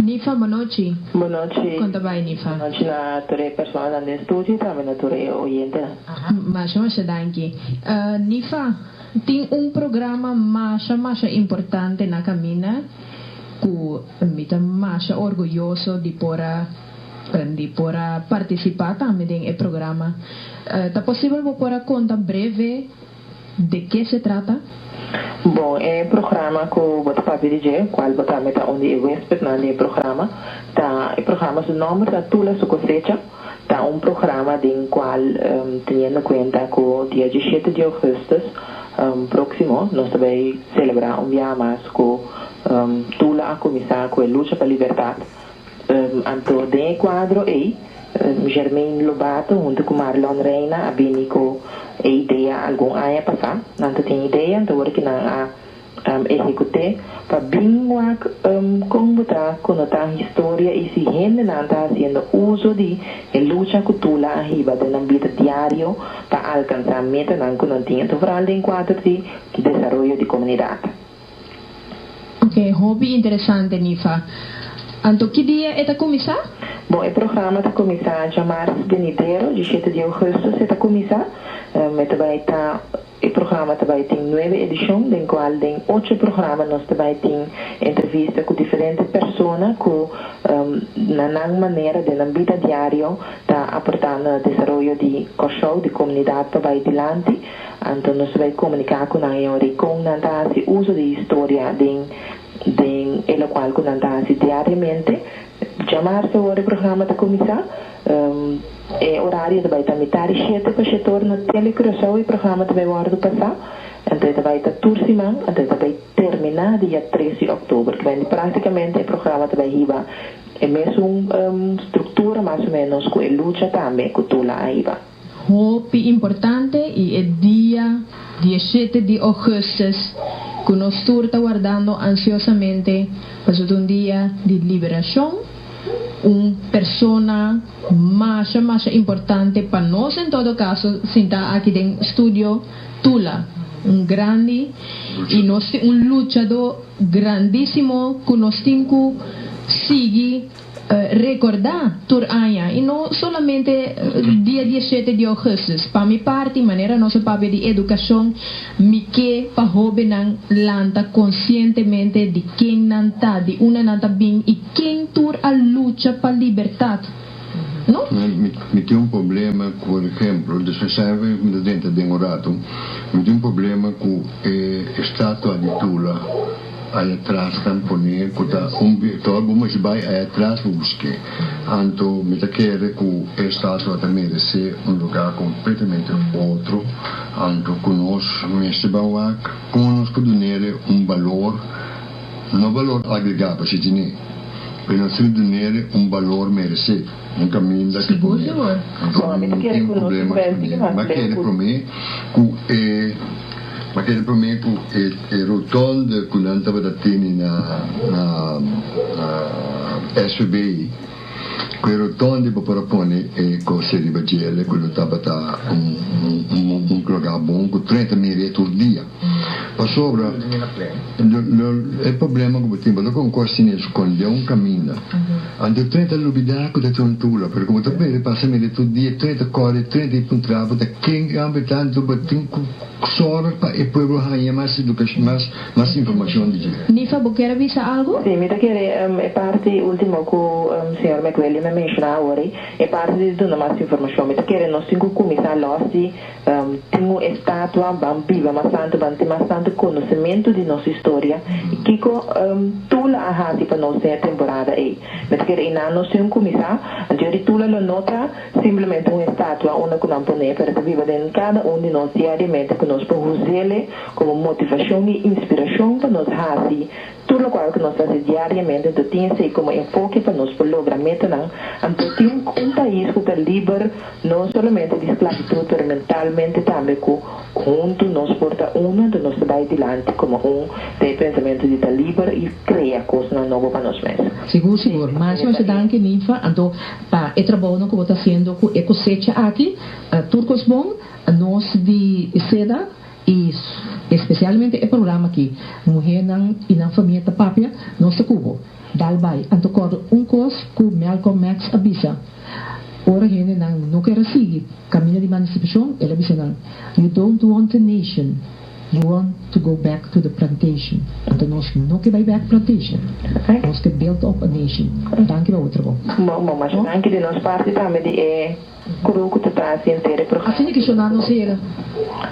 Nifa, bon nochi. Bon nochi. Kon ta bai, Nifa? Bon nochi na tur e personanan den studio y tambe na tur e oyentenan. Masha masha danki. Nifa, tin un programa masha masha importante na kaminda ku mi ta masha orguyoso di por a di por a partisipá tambe den e programa. Ta posibel bo por a konta breve de ke se trata? Bon, e programa ku bo ta papia di dje, kual bo tambe ta un di e wéspetnan di e programa, ta e programa su nòmber ta Tula su Kosecha. Ta un programa den kual teniendo kuenta ku dia diesshete di ougùstùs próksimo nos ta bai selebrá un biaha mas ku Tula a kuminsá ku e lucha pa libertat. Anto den e kuadro ei Germain Lobato huntu ku Marlon Reina a bini ku e idea algun aña pasá. Nan ta tin idea anto ora ki nan a ehekut'é pa bin wak kon bo ta konotá historia i si hendenan ta hasiendo uso di e lucha ku Tula a hiba den nan bida diario pa alkansá metanan ku nan tin, anto vooral den kuadro di desaroyo di komunidat. Ok, hopi interesante Nifa. Anto ki dia e ta kuminsá? Bon, e programa ta kuminsá djamars benidero, diesshete di ougùstùs e ta kuminsá. E ta bai ta. E programa ta bai tin nuebe edishon, den kual den ocho programa nos ta bai tin entrevista ku diferente persona ku na nan manera den nan bida diario ta aportá na desaroyo di Kòrsou, di komunidat pa bai dilanti. Anto nos ta bai komuniká ku nan e ora i kon nan ta hasi uso di historia den den e lokual ku nan ta hasi diariamente. Djamarse ora e programa ta kuminsá. E orario ta bai ta mitar di shete pa shetor na Tele Curaçao e programa ta bai wòrdu pasá. Anto e ta bai ta tur siman, anto e ta bai terminá dia tres di òktober. Kende práktikamente e programa ta bai hiba e mesun struktura mas o ménos ku e lucha tambe ku Tula a hiba. Hopi importante i e dia diesshete di ougùstùs ku nos tur ta wardando ansiosamente pasobra ta un dia di liberashon, un persona masha masha importante pa nos en todo kaso sintá aki den studio Tula, un grandi i nos tin un luchadó grandísimo ku nos tin ku sigui Rekordá tur aña i no solamente dia diesshete di ougùstùs. Pa mi parti, manera nos a papia di edukashon, mi ke pa hóbennan lanta konsientemente di ken nan ta, di unda nan ta bin i ken tur a lucha pa libertat, no? Mi tin un problema ku, por ehemplo, despues mi ta drenta den un ratu, mi tin un problema ku e estatua di Tula. Aya tras nan pone ku ta un to bo mester bai aya tras pa busk'é. Anto mi ta kere ku e estatua ta meresé un lugá kompletamente otro. Anto ku nos mester ban wak kon nos por dun'é un balor, no balor agregá pasobra tine, pero nos tin dun'é un balor meresé, un kaminda ke Sigur, pone. sigur. Anto Bo, mi ta mi kere tin ku nos problema inverti kuné. mas M'a leu kere ku. promé ku e. Ma kere prome ku e rotonde ku nan tabata tene na SVB, ku e rotonde bo por a pone e kos riba djele ku lo tabata un lugar bon ku tren ta mira tur dia. Pasobra e problema ku bo tin, bo ta kon kos tene skonde un kaminda, anto tren ta lubida ku ta tin un tula, pero ku bo ta bebe pasa mira tur dia tren ta kore, tren ta puntra bo ta ken e homber ta, anto bo tin ku. Sòrg pa e pueblo haña mas edukashon, mas mas informashon di dje. Nifa, bo kier a bisa algu? Sí, mi ta kere e parti último ku señor McWilliam a menshoná awor ei, e parti di duna mas informashon. Mi ta kere nos tin ku kuminsá lòs di tin un estatua, ban biba mas tantu, ban tin mas tantu konosementu di nos historia i kiko Tula a hasi pa nos den e temporada ei. Mi ta kere einan nos tin ku kuminsá. Anto di Tula lo no ta. Simplemente un estatua unda cu nan pone, pero ta biba den cada un di nos diariamente cu nos por usele como motivacion y inspiracion pa nos haci tur locual cu nos ta haci diariamente, anto tin esey como enfoke pa nos por logra metanan, anto tin un pais cu ta liber no solamente di sclavitud pero mentalmente tambe cu hunto nos por ta uno, anto nos ta bay dilanti como un den e pensamento di ta liber y crea cosnan nobo pa nos mes. Sigur sigur. Masha masha danki Ninfa. Anto Pa e trabounan ku bo ta hasiendo ku e kosecha aki, tur kos bon, nos di seda i espesialmente e programa aki, Muhernan i nan famia ta papia, nos ta ku bo. Dal. Dal bai. Anto kòrda un kos ku Malcolm X a bisa, ora hendenan no ker a sigui kaminda di emansipashon, el a bisa nan, You don't want a nation, you want to go back to the plantation. Anto nos no ke bai back plantation. Nos ke build up a nation. Danki pa bo trabou. Bon, bon, masha danki di nos parti tambe di e crew ku ta tras di henter e programa. Asina ki shona nos yega.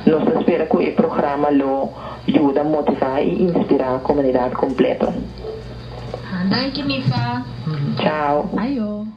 Nos ta spera ku e programa lo yuda motivá i inspirá komunidat kompleto. Danki Nifa. Chao. Ayo.